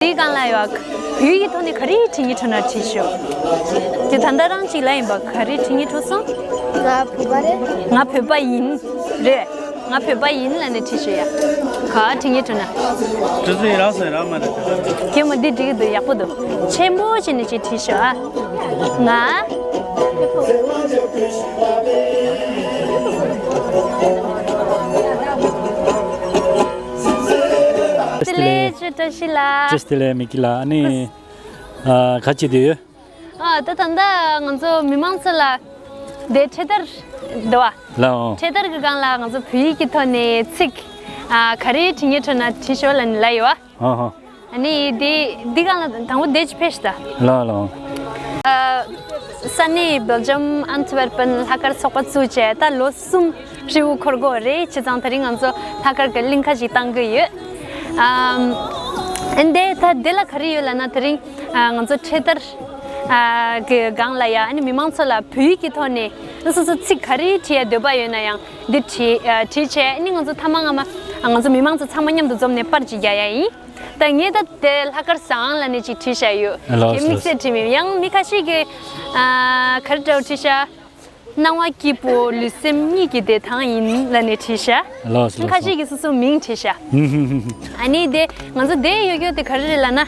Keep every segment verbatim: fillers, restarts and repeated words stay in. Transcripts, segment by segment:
དེའི་སྒང་ལ་ཡོད། བོད་ཡིག་གི་ཐོག་ནས་ག་རེ་བྲིས་ནས་འཕྲོད་ན་བྲིས་ཤོག་དེ་ད་ལྟ་རང་གཅིག་ལ་ཡིན་པ་ག་རེ་བྲིས་ནས་འཕྲོད་སོང་། ང་བོད་པ་རེད། ང་བོད་པ་ཡིན། རེད། ང་བོད་པ་ཡིན་ལབ་ནས་བྲིས་ཤོག་ཡ། ག་བྲིས་ནས་འཕྲོད་ན། ཅི་ཟེར་རང་ཟེར་རང་མ་རེད། ཁྱེད་མོ་འདི་འགྲིག་གི་འདུག་ཡག་པོ་འདུག་ཆེན་པོ་བྱས་ནས་ཅིག་བྲིས་ཤོག་ཨ། ང་། བཀྲ་ཤིས་བདེ་ལེགས། བཀྲ་ཤིས་ལ། བཀྲ་ཤིས་བདེ་ལེགས་མིག་གི་ལ། ཨ་ནི་ཨ་ག་ཅི་དེ་ཡོད། ཨ་ད་ད་ལྟ་ང་ཚོ་མི་མང་ཚོ་ལ་དེ་འཕྲེད་དར་འདུག་བ། ལའོ། འཕྲེད་དར་གི་སྒང་ལ་ང་ཚོ་བོད་ཡིག་གི་ཐོག་ནས་ཚིག་ཨ་ག་རེ་བྲིས་ནས་འཕྲོད་ན་བྲིས་ཤོག་ལབ་ནས་ལབ་ཡོད་བ། ཧ་ཧ། ཨ་ནི་དེ་འདི་སྒང་ལ་དང་པོ་དེ་ཅིག་ཕེབས་ཤིག་ད། ལའོ་ལའོ། ཨ་ས་གནས་སྦེལ་ཇམ་ཨན་ཐི་ཝེར་པན་ལྷག་དཀར་ཚོགས་པ་བཙུགས་བྱས་ད་ལོ་གསུམ་ཧྲིལ་བོ་འཁོར་གྱི་ཡོད་རེད། བྱས་ཙང་དེ་རིང་ང་ཚོ་ལྷག་དཀར་གྱི་གླིང་ག་ཞིག་བཏང་གི་ཡོད། ཨམ། ཨ་འདི་ད་འདི་ལ་ག་རེ་ཡོད་ལབ་ན་དེ་རིང་ཨ་ང་ཚོ་འཕྲེད་དར་ཨ་གི་སྒང་ལ་ཡ་ཨ་ནི་མི་མང་ཚོ་ལ་བོད་ཡིག་གི་ཐོག་ནས་སོ་སོ་ཚིག་ག་རེ་བྲིས་ཡ་འདོད་པ་ཡོད་ན་ཡང་འདི་བྲིས་ཨ་བྲིས་བྱས་ཨ་ནི་ང་ཚོ་ཐ་མ་སྔ་མ་ཨ་ང་ཚོ་མི་མང་ཚོ་ཚང་མ་མཉམ་དུ་འཛོམས་ནས་པར་ཅིག་རྒྱག་ཡ་ཡིན། ད་ངས་ད་དེ་ལྷག་དཀར་བཟང་ལབ་ནས་ཅིག་བྲིས་བཞག་ཡོད། ལགས་དེ་དམིགས་བསལ་བྲིས་མེད། ཡང་མི་ཁ་ཤས་ཀྱིས་ཨ་ག་རེ་འདྲ་བོ་བྲིས་ཤག་སྣང་བ་སྐྱིད་པོ་ལུས་སེམས་གཉིས་ཀྱི་བདེ་ཐང་ཡིན་ལབ་ནས་བྲིས་ཤག་ལགས་སོ་ལགས་སོ། ཁ་ཤས་ཀྱིས་སོ་སོའི་མིང་བྲིས་ཤག་ཨ་ནི་དེ་ང་ཚོ་དེ་ཡོད་རྒྱུ་དེ་ག་རེ་རེད་ལབ་ན།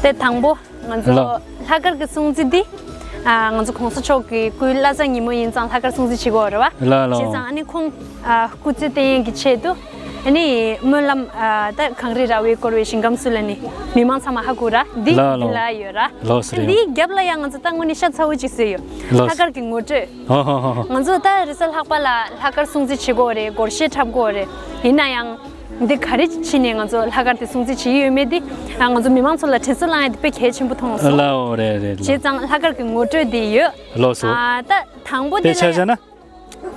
དེ་དང་པོ་ང་ཚོ་ལགས། ལྷག་དཀར་གྱི་སྲུང་བརྩི་འདི་ཨ་ང་ཚོ་གོང་ས་མཆོག་གི་སྐུའི་བླ་གཟའ་ཉིན་མོ་ཡིན་ཙང་ལྷག་དཀར་སྲུང་བརྩི་བྱེད་དགོས་རེད་བ། ལགས་ལགས། བྱས་ཙང་ཨ་ནི་ཁོང་ཨ་སྐུ་ཚེ་བརྟན་ཡས་ཀྱི་ཆེད་དུ། ཨ་ནི་སྨོན་ལམ་ཨ་ད་གངས་རི་ར་བས་བསྐོར་བའི་ཞིང་ཁམས་སུ་ལབ་ནི་མི་མང་ཚང་མ་ཧ་གོ་ར་འདི་ལགས་འདི་ལགས། ལ་ཡོད་ར། ལགས་སོ་རེད། འདིའི་རྒྱབ་ལ་ཡང་ང་ཚོ་ད་དངོས་གནས་ཤ་ཚ་བོ་ཅིག་བཟོས་ཡོད། ལགས་སོ། ལྷག་དཀར་གྱི་ངོ་སྤྲོད། ཧ་ཧ་ཧ་ཧ། ང་ཚོ་ད་རེས་གཟའ་ལྷག་པ་ལ་ལྷག་དཀར་སྲུང་བརྩི་བྱེད་དགོས་རེད། སྒོར་གཞས་འཁྲབ་དགོས་རེད། ཡིན་ན་ཡང་འདི་ག་རེ་བྱས་ནས་ང་ཚོ་ལྷག་དཀར་དེ་སྲུང་བརྩི་བྱེད་ཀྱི་ཡོད་མེད་དེ་ང་ཚོ་མི་མང་ཚོ་ལ་དྲན་གསོ་བསླང་ཡ་དེ་དཔེ་གལ་ཆེན་པོ་མཐོང་སོང་། ལགས་འོ་རེད་རེད། བྱས་ཙང་ལྷག་དཀར་གྱི་ངོ་སྤྲོད་དེ་ཡོད། ལགས་སོ། ཨ་ད་དང་པོ་དེ་དཔེ་ལ་ཆ་བཞག་ན།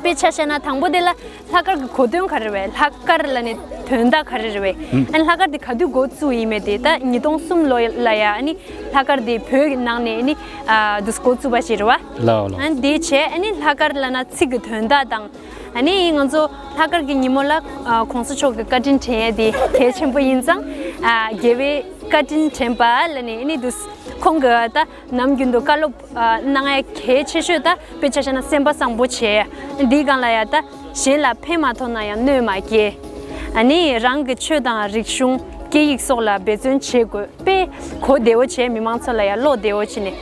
དཔེ་ཆ་བཞག་ན་དང་པོ་དེ་ལ་ལྷག་དཀར་གྱི་གོ་དོན་ག་རེ་རེད་པས། ལྷག་དཀར་ལབ་ནས་དོན་དག་ག་རེ་རེད་པས། ཨ་ནི་ལྷག་དཀར་དེ་ག་དུས་འགོ་བཙུགས་ཡིན་མེད་དེ་ད་ཉིས་སྟོང་གསུམ་ལོ་ལ་ཡ་ཨ་ནི་ལྷག་དཀར་དེ་བོད་ཀྱི་ནང་ནས་ཨ་ནི་ཨ་དུས་འགོ་བཙུགས་པ་ཞིག་རེད་བ། ལའོ་ལའོ། ཨ་ནི་དེ་བྱས་ཨ་ནི་ལྷག་དཀར་ལབ་ན་ཚིག་གི་དོན་དག་དང་ཨ་ནི་ང་ཚོ་ལྷག་དཀར་གྱི་ཉིན་མོ་ལ་ཨ་གོང་ས་མཆོག་གི་བཀའ་དྲིན་དྲན་ཡས་དེ་གལ་ཆེན་པོ་ཡིན་ཙང་ཨ་རྒྱལ་བའི་བཀའ་དྲིན་དྲན་པ་ལབ་ནས་ཨ་ནི་དུས་ཁོང་གི་ད་ནམ་རྒྱུན་དུ་བཀའ་སློབ་ཨ་གནང་ཡ་གལ་ཆེ་ཤོས་ད་དཔེ་ཆ་བཞག་ན་སེམས་པ་བཟང་པོ་བྱས། འདིའི་སྒང་ལ་ཡ་ད་གཞན་ལ་ཕན་མ་ཐོགས་ན་ཡང་གནོད་མ་སྐྱེལ། ཨ་ནི་རང་གི་ཆོས་དང་རིག་གཞུང་སྐད་ཡིག་སོགས་ལ་འབད་བརྩོན་བྱེད་དགོས། དཔེ་གོ་བདེ་བོ་བྱས་མི་མང་ཚོ་ལ་ཡ་ཀློག་བདེ་བོ་བྱས་ནས་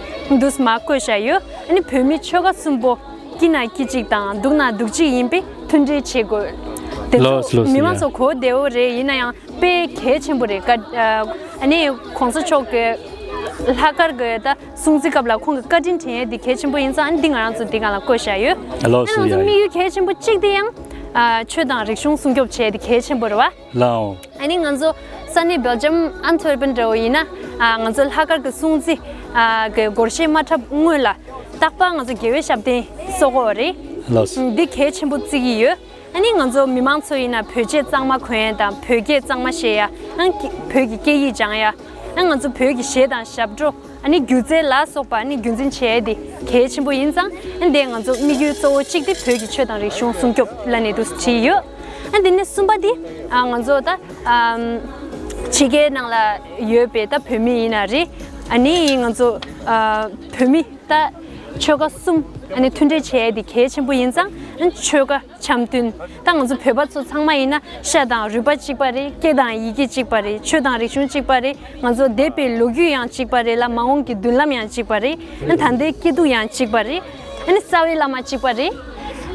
འདུག་མ་བཀོད་བཞག་ཡོད། ཨ་ནི་བོད་མི་ཆོལ་ཁ་གསུམ་པོ་སྐྱིད་ན་སྐྱིད་གཅིག་དང་སྡུག་ན་སྡུག་གཅིག་ཡིན་པས་མཐུན་སྒྲིལ་བྱེད་དགོས། དེ་ཚོ་ལགས་སོ་ལགས་སོ། མི་མང་ཡ་ཚོ་གོ་བདེ་བོ་རེད། ཡིན་ན་ཡང་དཔེ་གལ་ཆེན་པོ་རེད། ཀ་ཨ་ཨ་ནི་གོང་ས་མཆོག་གི་ལྷག་དཀར་གི་ད་སྲུང་བརྩི་སྐབས་ལ་ཁོང་གི་བཀའ་དྲིན་དྲན་ཡས་འདི་གལ་ཆེན་པོ་ཡིན་ཙང་ཨ་ནི་འདི་ང་རང་ཚོ་འདི་སྒང་ལ་བཀོད་བཞག་ཡོད། ལགས་སོ། ཨ་ནི་ང་ཚོ་ཡ་དམིགས་ཡུལ་གལ་ཆེན་པོ་གཅིག་དེ་ཡང་ཨ་ཆོས་དང་རིག་གཞུང་སྲུང་སྐྱོབ་བྱས་འདི་གལ་ཆེན་པོ་རེད་བ། ལའོ། ཨ་ནི་ང་ཚོ་ས་གནས་སྦེལ་ཇམ་ཨན་ཐི་ཝེར་པན་འདྲ་བོ་ཡིན་ན་ཨ་ང་ཚོ་ལྷག་དཀར་གི་སྲུང་བརྩི་ཨ་གི་སྒོར་གཞས་མ་འཁྲབ་སྔོན་ལ་རྟག་པར་ང་ཚོ་དགེ་བའི་ཞབས་བརྟན་གསོག་གི་ཡོད་རེད། ལགས་སོ། འདི་གལ་ཆེན་པོ་བརྩི་གི་ཡོད། ཨ་ནི་ང་ཚོ་མི་མང་ཚོ་ཡིན་ན་བོད་ཆས་གཙང་མ་གོན་ཡ་དང་བོད་སྐད་གཙང་མ་བཤད་ཡ། ཨ་ནི་བོད་ཀྱི་སྐད་ཡིག་སྦྱང་ཡ། ཨ་ང་ཚོ་བོད་ཀྱི་གཞས་དང་ཞབས་བྲོ་ཨ་ནི་སྒྱུ་རྩལ་ལ་སོགས་པ་ཨ་ནི་རྒྱུན་འཛིན་བྱེད་ཡ་དེ་གལ་ཆེན་པོ་ཡིན་ཙང་ཨ་ནི་དེ་ང་ཚོ་དམིགས་ཡུལ་གཙོ་བོ་གཅིག་དེ་བོད་ཀྱི་ཆོས་དང་རིག་གཞུང་སྲུང་སྐྱོབ་ལབ་ནས་འདུག་བྲིས་ཡོད། ཨ་དེ་ནས་གསུམ་པ་དེ་ཨ་ང་ཚོ་ད་ཨམ་ཕྱི་རྒྱལ་ནང་ལ་ཡོད་པའི་ད་བོད་མི་ཡིན་ན་རེད། ཨ་ནི་ང་ཚོ་ཨ་བོད་མི་ད་ཆོལ་ཁ་གསུམ་ཨ་ནི་མཐུན་སྒྲིལ་བྱེད་ཡ་དེ་གལ་ཆེན་པོ་ཡིན་ཙང་ཨ་ནི་ཆོལ་ཁ་འཆམ་མཐུན། ད་ང་ཚོ་བོད་པ་ཚོ་ཚང་མ་ཡིན་ན་ཤ་དང་རུས་པ་གཅིག་པ་རེད། སྐད་དང་ཡི་གེ་གཅིག་པ་རེད། ཆོས་དང་རིག་གཞུང་གཅིག་པ་རེད། ང་ཚོ་འདས་པའི་ལོ་རྒྱུས་ཡང་གཅིག་པ་རེད་ལ་མ་འོངས་ཀྱི་མདུན་ལམ་ཡང་གཅིག་པ་རེད། ཨ་ནི་ད་ལྟའི་སྐྱིད་སྡུག་ཡང་གཅིག་པ་རེད། ཨ་ནི་རྩ་བའི་བླ་མ་གཅིག་པ་རེད།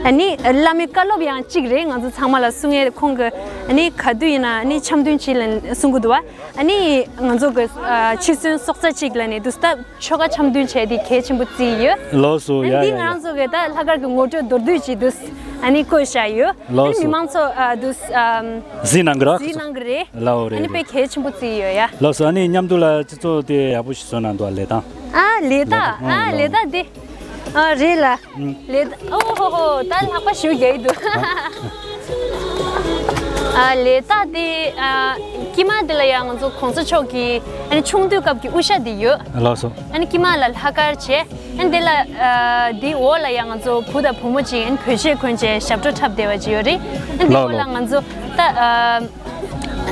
ཨ་ནི་བླ་མའི་བཀའ་སློབ་ཡང་གཅིག་རེད། ང་ཚོ་ཚང་མ་ལ་གསུང་ཡས་ཁོང་གི་ཨ་ནི་ག་དུས་ཡིན་ན་ཨ་ནི་འཆམ་མཐུན་བྱེད་ལ་གསུང་གི་འདུག་བ། ཨ་ནི་ང་ཚོ་གི་ཨ་འཆི་གསོན་སྲོག་རྩ་གཅིག་ལབ་ནས་འདུག་སྟབས་ཆོལ་ཁ་འཆམ་མཐུན་བྱས་ཏེ་གལ་ཆེན་པོ་བརྩིས་ཡོད། ལགས་སོ། ཡ་འདི་ཡ་ང་ཡ། རང་ཚོ་གི་ད་ལྷག་དཀར་གི་ངོ་སྤྲོད་མདོར་བསྡུས་ཅིག་འདུག་ཨ་ནི་བཀོད་བཞག་ཡོད། ལགས་ཨ་ནི་སོ། མི་མང་ཚོ་ཨ་འདུག་ཨམ་གཟིགས་གནང་གི་ར། གཟིགས་གནང་གི་རེད། ལགས་འོ་རེད་ཨ་ནི་རེད། དཔེ་གལ་ཆེན་པོ་བརྩིས་ཡོད་ཡ། ལགས་སོ། ཨ་ནི་མཉམ་དུ་ལ་སྤྱི་ཚོགས་དེ་ཡག་པོ་ཞིག་བཟོ་གནང་འདུག་ལས་སྟངས། ཨ་ལས་སྟངས། ལས་སྟངས་ཨ་ལས་སྟངས་དེ། ཨ་རེད་ལ། ཨང་། ལས་ད་ཨོ་ཧོ་ཧོ་ད་ལྷག་པ་ཞུ་རྒྱག་གི་འདུག་ཨ་ལས་ད་དེ་ཨ་དཀྱིལ་མ་དེ་ལ་ཡང་ང་ཚོ་གོང་ས་མཆོག་གི་ཨ་ནི་ཆུང་དུས་སྐབས་ཀྱི་དབུ་ཞྭ་དེ་ཡོད། ལགས་སོ། ཨ་ནི་དཀྱིལ་མ་ལ་ལྷག་དཀར་བྱས། ཨ་ནི་དེ་ལ་ཨ་དེའི་འོག་ལ་ཡང་ང་ཚོ་བུ་དང་བུ་མོ་ཅིག་ཨ་ནི་བོད་ཆས་གོན་བྱས་ཞབས་བྲོ་འཁྲབ་བསྡད་པ་ཅིག་ཡོད་རེད། ཨ་ནི་དེའི་ལགས་འོག་ལ་ལགས། ང་ཚོ་ད་ཨ་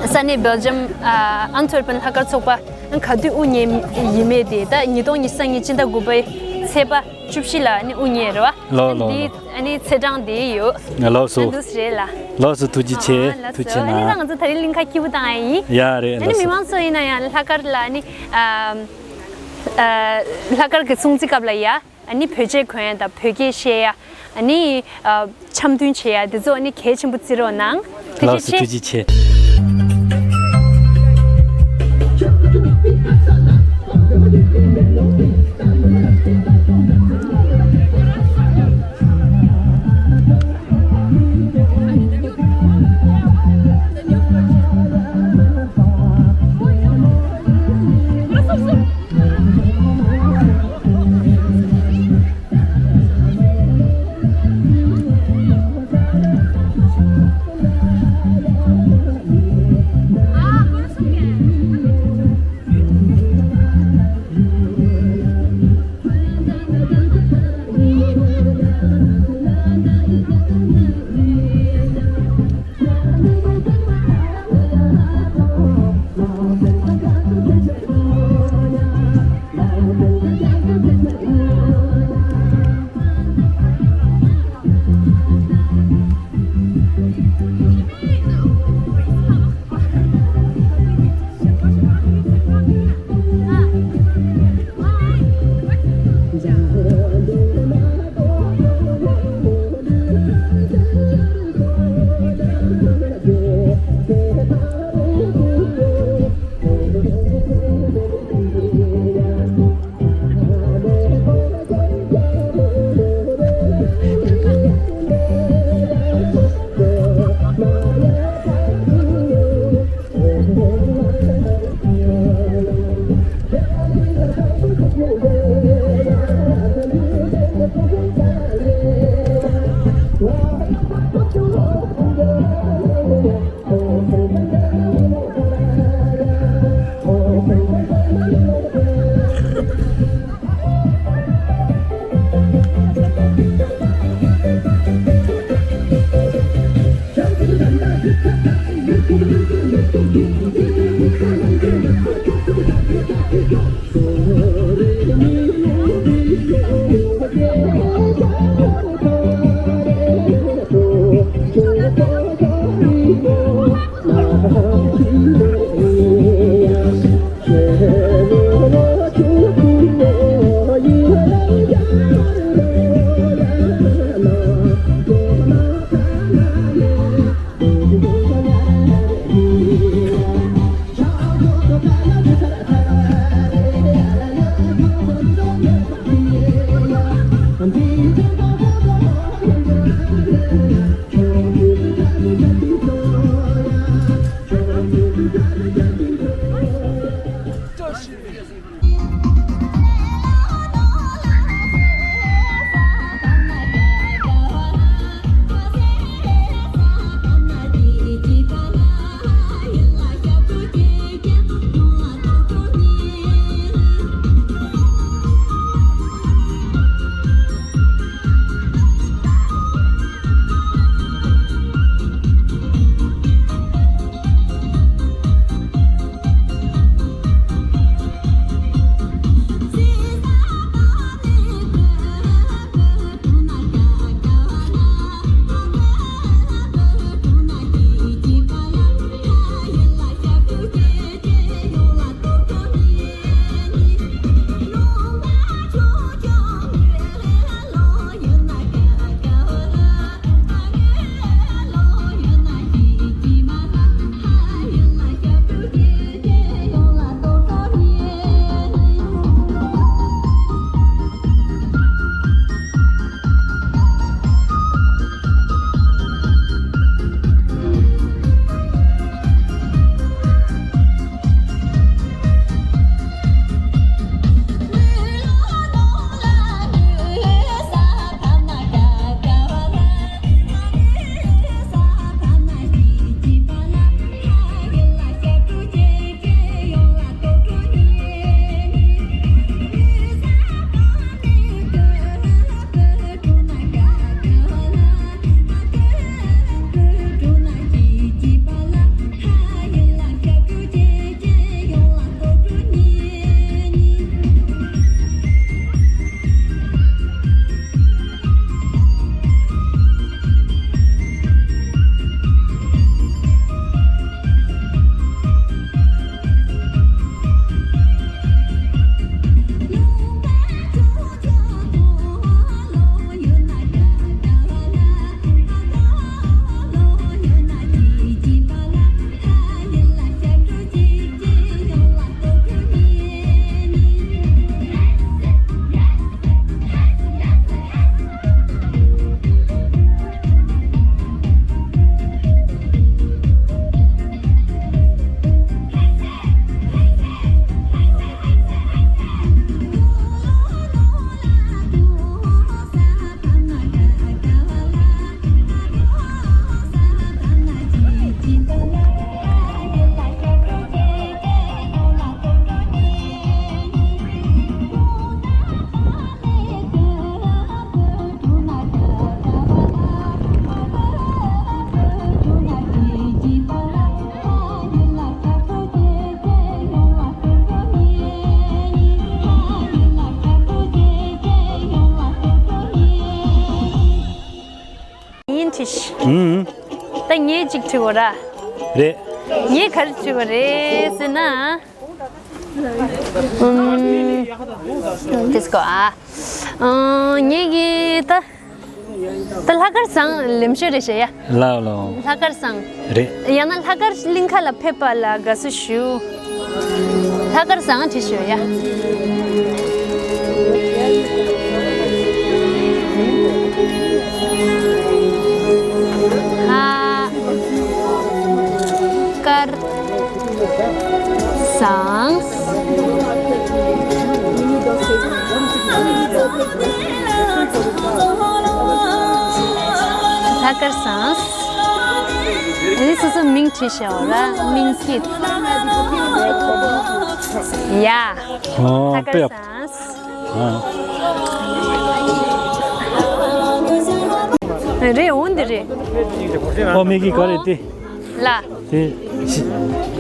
ས་གནས་སྦེལ་ཇམ་ཨ་ཨན་ཐོར་པན་ལྷག་དཀར་ཚོགས་པ། ག་དུས་དབུ་བརྙེས་ཡིན་མེད་དེ་ད་ཉིས་སྟོང་ཉི་ཤུ་རྩ་གཉིས་སྤྱི་ཟླ་དགུ་པའི་ཚེས་པ་བཅུ་བཞི་ལ་ནི་དབུ་བརྙེས་རེད་བ། ལོ་ལོ་འདི་ལོ། ཨ་ནི་ཚེས་གྲངས་དེ་ཡོད། ལགས་སོ། འདུག་རེད་ལ། ལགས་སོ། ཐུགས་རྗེ་ཆེ། ཨ་ལགས་ཐུགས་རྗེ་ཆེ་ན། ཨ་ནི་ད་ང་ཚོ་ད་རིང་གླིང་ག་སྐྱིད་པོ་བཏང་ཡ་ཡིན། ཡ་རེད། ཨ་ནི་ལགས་མི་སོ། མང་ཚོ་ཡིན་ན་ཡང་ལྷག་དཀར་ལ་ནི་ཨ་ཨ་ལྷག་དཀར་གྱི་སྲུང་བརྩི་སྐབས་ལ་ཡ་ཨ་ནི་བོད་ཆས་གོན་ཡ་དང་བོད་སྐད་བཤད་ཡ་ཨ་ནི་ཨ་འཆམ་མཐུན་བྱེད་ཡ་དེ་ཚོ་ཨ་ནི་གལ་ཆེན་པོ་བརྩི་རོགས་གནང་། ཐུགས་རྗེ་ཆེ། ལགས་སོ། ཐུགས་རྗེ་ཆེ། ཁྲིད། ཨུམ། ད་ངས་གཅིག་ཁྲིད་དགོས་ར། རེད། ངས་ག་རེ་ཁྲིད་དགོས་རེད་ཟེར་ན། ཨུམ། དེ་སྐོར་ཨ། ཨུམ། ངས་གི་ད། ད་ལྷག་དཀར་བཟང་ལེམ་ཤོད་རེད་ཤག་ཡ། ལགས་ལགས། ལྷག་དཀར་བཟང་། རེད། ཡང་ན་ལྷག་དཀར་གླིང་ཁ་ལ་ཕེབས་པ་ལ་དགའ་བསུ་ཞུ། ལྷག་དཀར་བཟང་བྲིས་ཤོག་ཡ། ལྷག་དཀར་བཟང་། ལྷག་དཀར་བཟང་། ཨ་ནི་སོ་སོ་མིང་བྲིས་བཞག་ར། མིང་སྐྱིད། ཡ། ཨོ། ལྷག་དཀར་བཟང་། ཨ། རེད། འོང་འདི་རེད། ཨོ། མིག་གི་ག་རེད་དེ། ལ། དེ།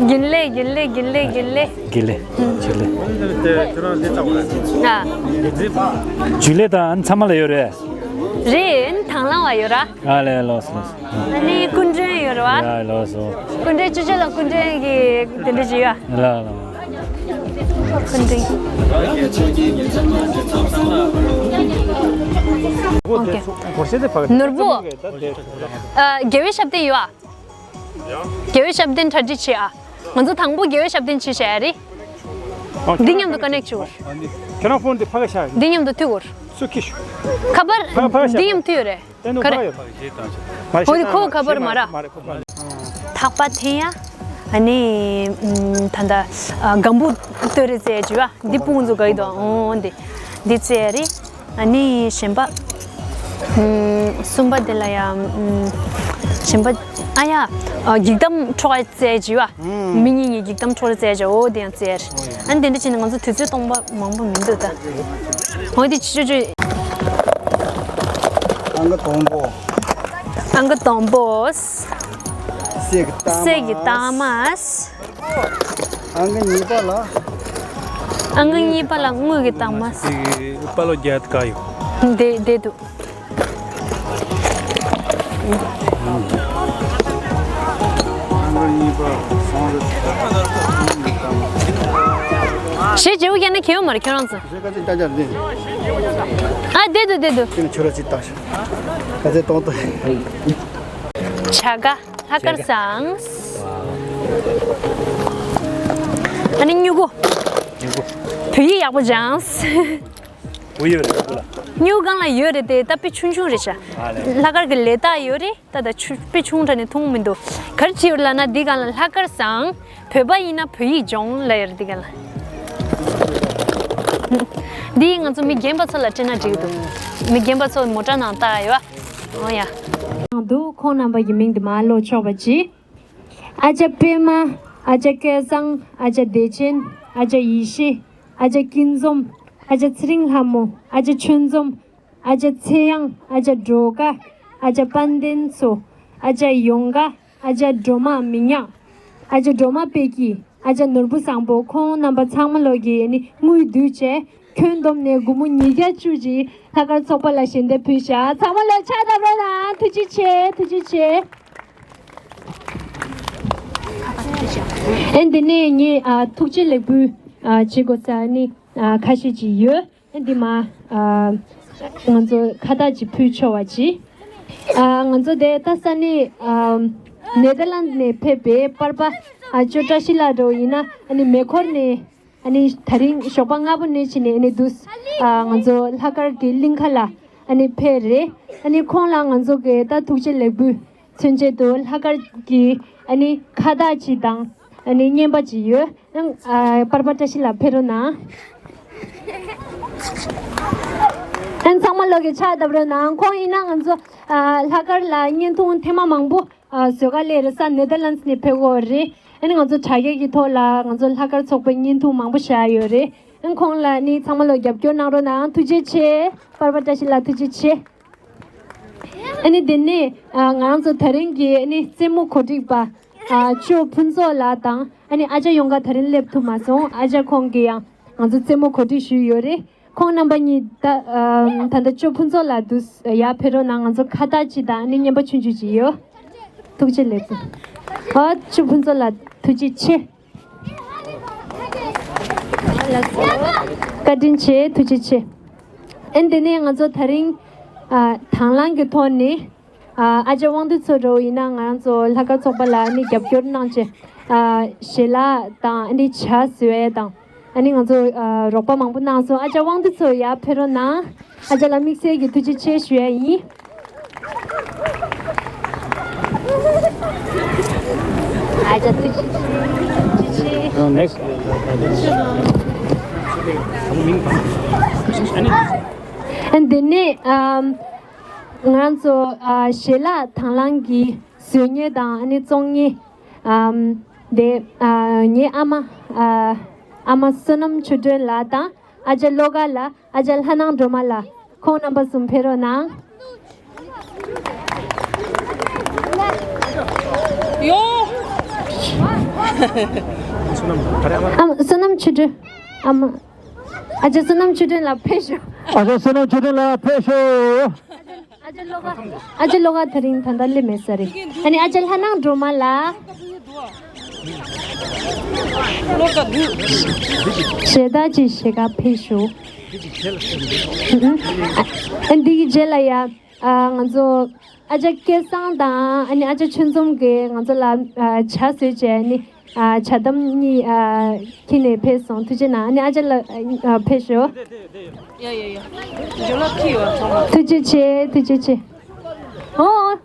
རྒྱུན་ལས། རྒྱུན་ལས། རྒྱུན་ལས། རྒྱུན་ལས། རྒྱུན་ལས། ཨ། རྒྱུན་ལས་དང་ཚང་མ་ལ་ཡོད་རེད། རེད། དང་བླངས་པ་ཡོད་ར། ཨ་ལས། ལགས་སོ། ལགས་སོ། ཨ་ནི་སྐུ་མགྲོན་ཡོད་ར་བ། ཡ། ལགས་སོ། སྐུ་མགྲོན་ཅོ་ཅོ་ལ་སྐུ་མགྲོན་གྱི་དེ་འདྲ་ཅིག་ཡོད། ལགས་ལགས། སྐུ་མགྲོན། ཨོ་ཀེ། ནོར་བུ། ཨ། རྒྱལ་བའི་ཞབས་བརྟན་ཡོད་ཨ། རྒྱལ་བའི་ཞབས་བརྟན་གྲ་སྒྲིག་བྱེད་ཨ། ང་ཚོ་དང་པོ་རྒྱལ་བའི་ཞབས་བརྟན་བྱེད་བྱ་ཡ་རེད། འདི་མཉམ་དུ་ཀ་ནེག་བྱེད། ཁྱེད་རང་ཕོན་དེ་ཕ་ག་ཤ། འདི་མཉམ་དུ་མཐུད་དགོས། སུ་ཁྱི་ཤུ། ཁ་པར་ཕ་ག་ཕ་ག་ཤ། འདི་མཉམ་མཐུད་ཡོད་རེད། དེ་ནུ་ག་རེ། ཕ་ག་ཡོད། མ་རེད། ཨོ་དེ་ཁོ་ག་པར་མ་ར། མ་རེད། ཁོ་པར། ཐག་པ་འཐེན་ཡ། ཨ་ནི་ད་ལྟ་སྒམ་པོ་སྟོད་རེ་རྩེ་བྱེད་བ། འདི་སྤུན་ཚོ་ག་ཡི་དོ། ཨོ་འདི་འདི་རྩེ་རེད། ཨ་ནི་གཞན་པ། ཨུམ། གསུམ་པ་དེ་ལ་ཡ། ཨུམ། གཞན་པ། ཨ་ཡ། ཨ། འགྱིག་དམ་འཕྲོག་རྩེད་བྱེད་བ། ཨུམ། མི་གཉིས་གཉིས་འགྱིག་དམ་འཕྲོག་རྩེད་བྱེད། འོ་དེ་ཡང་རྩེད། ཨ་ནི་དེ་འདྲ་བྱས་ནས་ང་ཚོ་དུས་ཚོད་སྟོང་པ་མང་པོ་མི་འདུག་ད། འོ་དེ་ཆུ་ཆུ་ཆུ། ཨང་ཀི་དང་པོ། ཨང་ཀི་དང་པོ། གསེར་གྱི་རྟགས་མ། གསེར་གྱི་རྟགས་མ། ཨང་ཀི་གཉིས་པ་ལ། ཨང་ཀི་གཉིས་པ་ལ་དངུལ་གྱི་རྟགས་མ། དེ་གི་པ་ལོ་རྒྱ་ཀ་ཡོད། དེ་དེ་འདུག་ཨང་ཀི་གཉིས་པ་སོང་རེད། ཞེས་བརྗེ་པོ་རྒྱག་ན་ཁྱེད་ཡོད་མ་རེད་ཁྱོད་རང་ཚོ། ཞེས་ཀ་ཚི་ཏ་ཅར་འདི། ཨ་དེ་འདུག་དེ་འདུག་ཁྱེད་ནི་ཆུ་ར་ཅིག་ལྟ་ཞིག་ཀ་ཚི་གཏོང་ཏོ། བྱ་དགའ། ལྷག་དཀར་བཟང་། ཨ་ནི་སྨྱུ་གུ། སྨྱུ་གུ། བོད་ཡིག་ཡག་པོ་སྦྱངས། བོད་ཡིག་རེད་བོད་ལ། སྨྱུ་གུ་སྒང་ལ་ཡོད་རེད་དེ་ད་དཔེ་ཆུང་ཆུང་རེད་ཤག་ཨ་ལས། ལྷག་དཀར་གྱི་ལས་རྟགས་ཡོད་རེད་ད། ད་ཆུ་དཔེ་ཆུང་དྲགས་ནས་མཐོང་མི་འདུག་ག་རེ་བྲིས་ཡོད་ལབ་ན་འདི་སྒང་ལ་ལྷག་དཀར་བཟང་། བོད་པ་ཡིན་ན་བོད་ཡིག་སྦྱོང་ལབ་ཡོད་རེད་འདི་སྒང་ལ། འདི་ང་ཚོ་མི་རྒན་པ་ཚོ་ལ་སྤྲད་ན་འགྲིག་གི་འདུག་མི་རྒན་པ་ཚོ་མོ་ཊ་ནང་བཏགས་ཡོད། འོ་ཡ། འདུག་ཁོང་རྣམ་པ་གི་མིང་དེ་མར་ཀློག་ཆོག་པ་ཅིག་ཨ་ཅག་པད་མ། ཨ་ཅག་སྐལ་བཟང་། ཨ་ཅག་བདེ་ཆེན། ཨ་ཅག་ཡེ་ཤེས། ཨ་ཅག་སྐྱིད་འཛོམས། ཨ་ཅག་ཚེ་རིང་ལྷ་མོ། ཨ་ཅག་ཆོས་འཛོམས། ཨ་ཅག་ཚེ་དབྱངས། ཨ་ཅག་སྒྲོལ་དཀར། ཨ་ཅག་དཔལ་ལྡན་མཚོ། ཨ་ཅག་ཡོང་དགའ། ཨ་ཅག་སྒྲོལ་མ་མི་ཉག་ཨ་ཅག་སྒྲོལ་མ་དཔལ་སྐྱིད། ཨ་ཅག་ནོར་བུ་བཟང་པོ། ཁོང་རྣམ་པ་ཚང་མ་ལོག་གིས་ནི་དངུལ་བསྡུས་བྱས། ཁྱོན་བསྡོམས་ནས་སྒོར་མོ་ཉིས་བརྒྱ་བཅུ་ཅིག་ལྷག་དཀར་ཚོགས་པ་ལ་ཞལ་འདེབས་ཕུལ་ཤག་ཚང་མ་ལོག་ཕྱག་བརྡབ་རོགས་གནང་། ཐུགས་རྗེ་ཆེ། ཐུགས་རྗེ་ཆེ། ཨེ་འདི་ནས་ངས་ཨ་ཐུགས་རྗེ་ལེགས་འབུལ་ཨ་བྱེད་དགོས་ས་ནི་ཨ་ཁ་ཤས་ཅིག་ཡོད། ཨེ་འདི་མ་ཨ་ང་ཚོ་ཁ་བཏགས་ཅིག་ཕུལ་ཆོག་པ་ཅིག་ཨ་ང་ཚོ་དེ་ད་ས་ནི་ཨ་ནེ་དར་ལན་ནས་ཕེབས་པའི་པར་པ་ཨ་ཅོ་བཀྲ་ཤིས་ལགས་འདྲ་བོ་ཡིན་ན། ཨ་ནི་མེ་འཁོར་ནས་ཨ་ནི་ད་རིང་ཞོགས་པ་སྔ་པོ་ནས་ཕྱིན་ནས་ཨ་ནི་འདུག་ཨ་ང་ཚོ་ལྷག་དཀར་གྱི་གླིང་ཁ་ལ་ཨ་ནི་ཕེབས་རེད། ཨ་ནི་ཁོང་ལ་ང་ཚོ་གི་ད་ཐུགས་རྗེ་ལེགས་འབུལ་མཚོན་ཆེད་དུ་ལྷག་དཀར་གྱི་ཨ་ནི་ཁ་བཏགས་ཅིག་དང་ཨ་ནི་རྔན་པ་ཅིག་ཡོད། ཨ་པར་པ་བཀྲ་ཤིས་ལགས་ཕེབས་རོགས་གནང་། ཨ་ཚང་མ་ལོག་གིས་ཕྱག་བརྡབ་རོགས་གནང་། ཁོང་ཡིན་ན་ང་ཚོ་ཨ་ལྷག་དཀར་ལ་བརྙན་ཐུང་ཐེངས་མ་མང་པོ་ཨ་བཟོ་ག་སླེབས་རེད་ས། ནེ་དར་ལན་སི་ནས་ཕེབས་ཀྱི་ཡོད་རེད། ཨ་ནི་ང་ཚོ་དྲ་རྒྱ་གི་ཐོག་ལ་ང་ཚོ་ལྷག་དཀར་ཚོགས་པའི་བརྙན་ཐུང་མང་པོ་བཞག་ཡོད་རེད། ཨ་ཁོང་ལ་ནི་ཚང་མ་ལོག་རྒྱབ་སྐྱོར་གནང་རོགས་གནང་། ཐུགས་རྗེ་ཆེ། པར་པ་བཀྲ་ཤིས་ལགས་ཐུགས་རྗེ་ཆེ། ཨ་ནི་དེ་ནས་ཨ་ང་རང་ཚོ་ད་རིང་གི་ཨ་ནི་རྩེད་མོ་གོ་སྒྲིག་པ་ཨ་ཅོ་ཕུན་ཚོགས་ལགས་དང་ཨ་ནི་ཨ་ཅག་ཡོང་ག་ད་རིང་སླེབས་ཐུབ་མ་སོང་། ཨ་ཅག་ཁོང་གིས་ཡང་ང་ཚོ་རྩེད་མོ་གོ་སྒྲིག་ཞུས་ཡོད་རེད། ཁོང་རྣམ་པ་གཉིས་ད་ཨམ་ད་ལྟ་ཅོ་ཕུན་ཚོགས་ལགས་འདུག་ཡར་ཕེབས་རོགས་གནང་། ང་ཚོ་ཁ་བཏགས་ཅིག་དང་ཨ་ནི་རྔན་པ་ཆུང་ཆུང་ཅིག་ཡོད། ཐུགས་རྗེ་ལེགས་སོ། ཨ་ཅོ་ཕུན་ཚོགས་ལགས་ཐུགས་རྗེ་ཆེ། བཀའ་དྲིན་ཆེ། ཐུགས་རྗེ་ཆེ། ཨ་ནི་དེ་ནས་ང་ཚོ་ད་རིང་ཨ་དང་བླངས་ཀྱི་ཐོག་ནས། ཨ་ཨ་ཅག་དབང་འདུས་མཚོ་འདྲ་བོ་ཡིན་ན་ང་རང་ཚོ་ལྷག་དཀར་ཚོགས་པ་ལ་ཨ་ནི་རྒྱབ་སྐྱོར་གནང་བྱས། ཨ་ཞལ་ལག་དང་ཨ་ནི་ཇ་བཟོ་ཡས་དང་ཨ་ནི་ང་ཚོ་ཨ་རོགས་པ་མང་པོ་གནང་སོང་། ཨ་ཅག་དབང་འདུས་མཚོ་ཡར་ཕེབས་རོགས་གནང་། ཨ་ཅག་ལ་དམིགས་བསལ་གྱི་ཐུགས་རྗེ་ཆེ་ཞུ་ཡས་ཡིན། ཨ་ཅག་ཐུགས་རྗེ་ཆེ། ཨ་འདི་ནས་ཨམ། ང་རང་ཚོ་ཨ་ཞལ་ལག་དང་བླངས་ཀྱི་བཟོ་མཁན་དང་ཨ་ནི་བཙོང་མཁན་ཨམ་དེ་ཨ་ངའི་ཨ་མ་ཨ་ཨ་མ་བསོད་ནམས་ཆོས་སྒྲོན་ལགས་དང་ཨ་ཅག་བློ་དགའ་ལགས། ཨ་ཅག་ལྷ་ནང་སྒྲོལ་མ་ལགས། ཁོང་རྣམ་པ་གསུམ་ཕེབས་རོགས་གནང་། ཡོ། ཨ་མ་བསོད་ནམས་ཆོས་སྒྲོན། ཨ་མ། ཨ་ཅག་བསོད་ནམས་ཆོས་སྒྲོན་ལགས་ཕེབས་ཤོག་ཨ་ཅག་བསོད་ནམས་ཆོས་སྒྲོན་ལགས་ཕེབས་ཤོག་ཨ་ཅག་བློ་དགའ། ཨ་ཅག་བློ་དགའ་དེ་རིང་ད་ལྟ་སླེབས་མེད་ས་རེད། ཨ་ནི་ཨ་ཅག་ལྷ་ནང་སྒྲོལ་མ་ལགས། ཞལ་ཏ་ཅིག་ཞལ་དཀར་ཕེབས་ཤོག་ཨ་འདི་གི་རྗེས་ལ་ཡ། ཨ་ང་ཚོ་ཨ་ཅག་སྐལ་བཟང་དང་ཨ་ནི་ཨ་ཅག་ཆོས་འཛོམས་ཀྱིས་ང་ཚོ་ལ་ཨ་ཇ་བཟོས་བྱས་ཨ་ནི་ཨ་ཇ་དམ་གཉིས་ཨ་ཁྱེར་ནས་ཕེབས་སོང་། ཐུགས་རྗེ་གནང་། ཨ་ནི་ཨ་ཅག་ལ་ཨ་ཕེབས་ཤོག་ཡ་ཡ་ཡ། ཇོ་ལགས་ཁྱེར་ཡོང་ཚང་མ། ཐུགས་རྗེ་ཆེ། ཐུགས་རྗེ་ཆེ། ཨོ་ཨོ།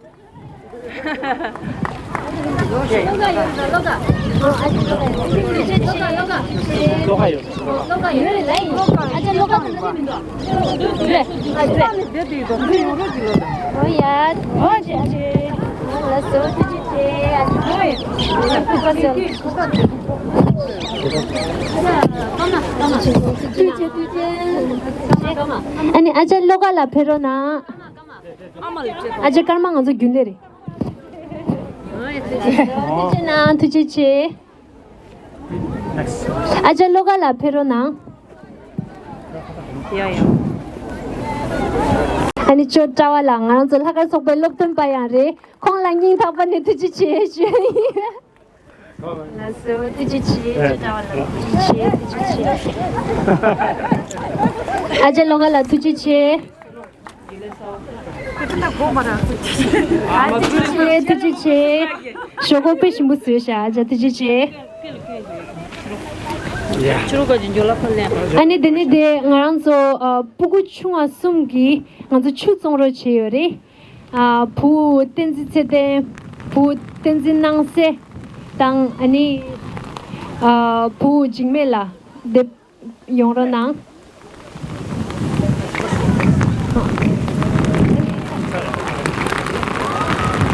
ཨ་ནི་ཨ་ཅག་བློ་དགའ་ལགས་ཕེབས་རོགས་གནང་། ཨ་ཅག་ཀརྨ་ང་ཚོ་རྒྱུན་ལས་རེད། ཐུགས་རྗེ་གནང་། ཐུགས་རྗེ་ཆེ། ཨ་ཅག་བློ་དགའ་ལགས་ཕེབས་རོགས་གནང་། ཡ་ཡ། ཨ་ནི་ཅོ་ཀྲ་བ་ལགས་ང་རང་ཚོ་ལྷག་དཀར་ཚོགས་པའི་སློབ་སྟོན་པ་ཡང་རེད། ཁོང་ལ་སྙིང་ཐག་པ་ནས་ཐུགས་རྗེ་ཆེ་ཞུ་ཡ་ཡིན། ལགས་སོ། ཐུགས་རྗེ་ཆེ། ཅོ་ཀྲ་བ་ལགས་ཐུགས་རྗེ་ཆེ། ཐུགས་རྗེ་ཆེ། ཨ་ཅག་བློ་དགའ་ལགས་ཐུགས་རྗེ་ཆེ། ཨ་ཅག་བློ་དགའ་ལགས་ཐུགས་རྗེ་ཆེ། ཐུགས་རྗེ་ཆེ། ཞོགས་པ་དཔེ་ཞིམ་པོ་བཟོས་ཤག་ཨ་ཅག་ཐུགས་རྗེ་ཆེ། ཨ་ནི་དེ་ནི་དེ་ང་རང་ཚོ་ཨ་སྤུ་གུ་ཆུང་བ་གསུམ་གྱིས་ང་ཚོ་ཆུ་བཙོང་རོགས་བྱས་ཡོད་རེད། ཨ་བུ་བསྟན་འཛིན་ཚེ་བརྟན། བུ་བསྟན་འཛིན་སྣང་གསལ་དང་ཨ་ནི་ཨ་བུ་འཇིགས་མེད་ལགས་དེ། ཡོང་རོགས་གནང་།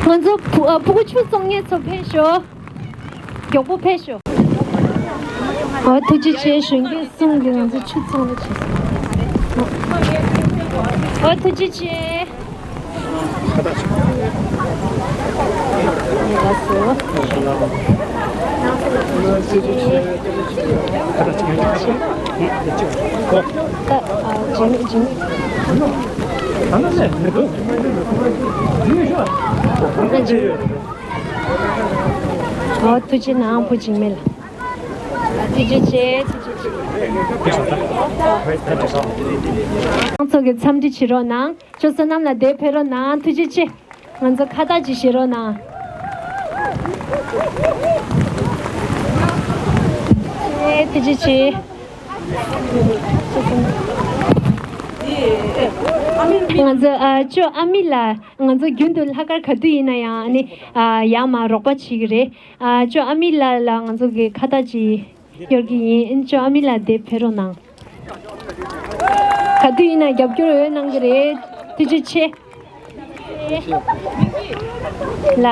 ང་ཚོ་བུ་ཨ་སྤུ་གུ་ཆུ་བཙོང་མཁན་ཚོ་ཕེབས་ཤོག་མགྱོགས་པོ་ཕེབས་ཤོག་ཨོ་ཐུགས་རྗེ་ཆེ། གཞོན་སྐྱེས་གསུམ་གྱིས་ང་ཚོ་ཆུ་བཙོང་རོགས་བྱས་སོང་། ཨོ་ཐུགས་རྗེ་ཆེ། ཨོ་ཐུགས་རྗེ་གནང་བུ་འཇིགས་མེད་ལགས། ཐུགས་རྗེ་ཆེ། ཐུགས་རྗེ་ཆེ། ཁོང་ཚོ་གི་འཚམས་འདྲི་བྱེད་རོགས་གནང་། ཁྱོད་བསོད་ནམས་ལགས་འདིར་ཕེབས་རོགས་གནང་། ཐུགས་རྗེ་ཆེ། ང་ཚོ་ཁ་བཏགས་ཅིག་བཞེས་རོགས་གནང་། ཨེ་ཐུགས་རྗེ་ཆེ། ང་ཚོ་ཨ་ཅོ་ཨ་མི་ལགས། ང་ཚོ་རྒྱུན་དུ་ལྷག་དཀར་ག་དུས་ཡིན་ན་ཡང་ཨ་ནི་ཨ་ཡར་མར་རོགས་པ་བྱེད་ཀྱི་རེད། ཨ་ཅོ་ཨ་མི་ལགས་ལ་ང་ཚོ་གི་ཁ་བཏགས་ཅིག་གཡར་གྱི་ཡིན། ཨ་ཅོ་ཨ་མི་ལགས་འདིར་ཕེབས་རོགས་གནང་། ག་དུས་ཡིན་ན་རྒྱབ་སྐྱོར་འོས་གནང་གི་རེད། ཐུགས་རྗེ་ཆེ། ལ།